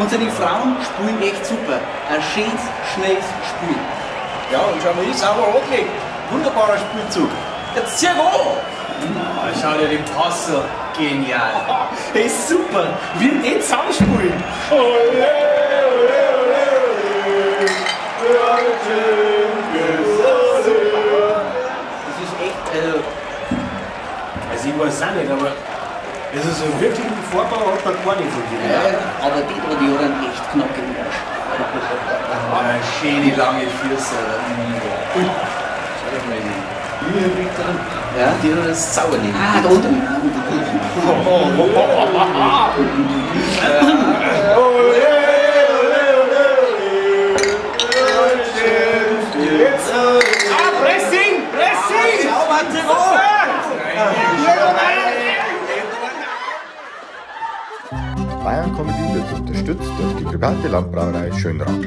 Unsere Frauen spielen echt super. Ein schönes, schnelles Spiel. Ja, und schau mal, ist sauber angelegt. Wunderbarer Spielzug. Jetzt zieh an! Oh, schau dir den Pass an. Genial. Hey, super! Wie die zusammenspielen. Ole, ole, ole, ole. Das ist echt, also. Also ich weiß auch nicht, aber also so einen wirklichen Vorbau hat er gar nicht von dir. Ja, aber die da, die hat einen echt knackigen Arsch. Ah, schöne lange Füße. Schau dir mal die Mühe dran. Ja, die hat das sauber nicht. Ah, da unten. Ah, Pressing! Pressing! Sauber, Tirol! Bayern Comedy wird unterstützt durch die private Landbrauerei Schönrath.